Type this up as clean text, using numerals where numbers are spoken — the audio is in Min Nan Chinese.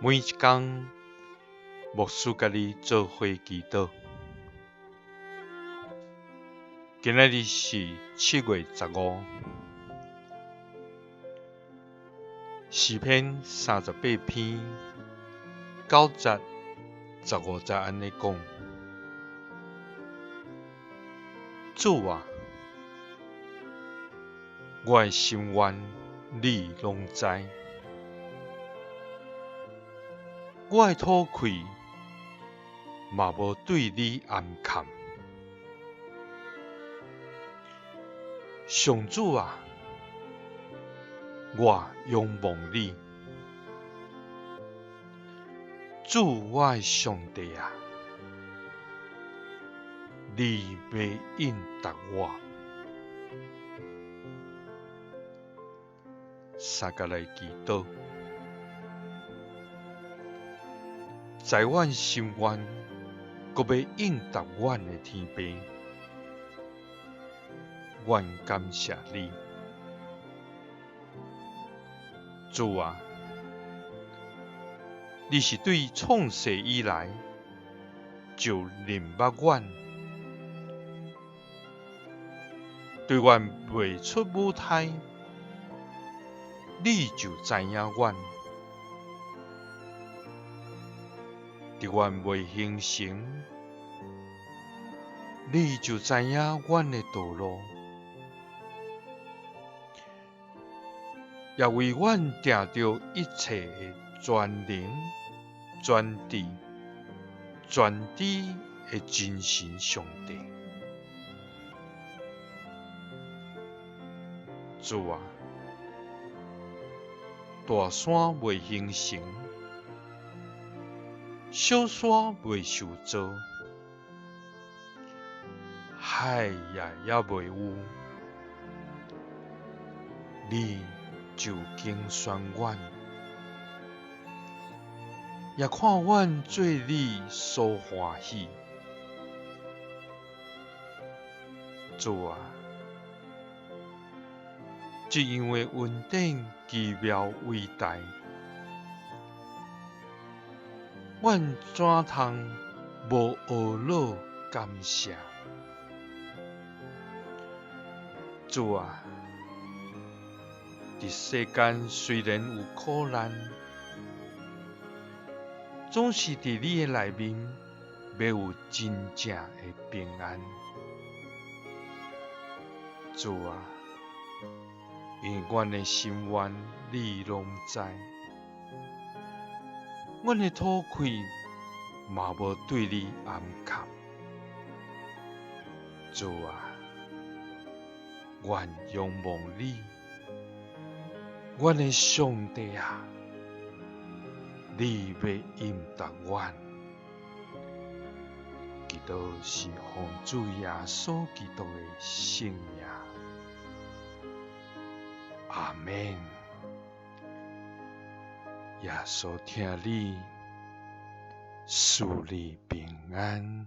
每一工，牧師佮你做伙祈禱。今仔日是7月15，詩篇38篇9節15節按呢講：主啊，我的心願你攏知，我的討氣嘛無對你掩崁。上主啊，我仰望你，主我的上帝啊，你欲應答我。相共來祈禱，知阮心願，閣欲應答阮的天父，阮感謝你，主啊，你是對創世以來就認捌阮，對阮未出母胎，你就知影阮，佇阮未形成，你就知影阮的道路，也為阮定著一切的全能、全智、全知的真神上帝。主啊，大山未形成，小山未受造，海也猶未有，你就揀選阮，也看阮做你所歡喜。主啊，這樣的恩典奇妙偉大，阮怎通無懊惱感謝？主啊，佇世間雖然有苦難，總是佇你的內面欲有真正的平安。主啊，因為阮的心願你攏知，阮的討氣嘛無對你掩崁。主啊，阮仰望你，阮的上帝啊，你欲應答阮。祈禱是奉主耶穌基督的聖名。阿們。耶穌疼你，賜你平安。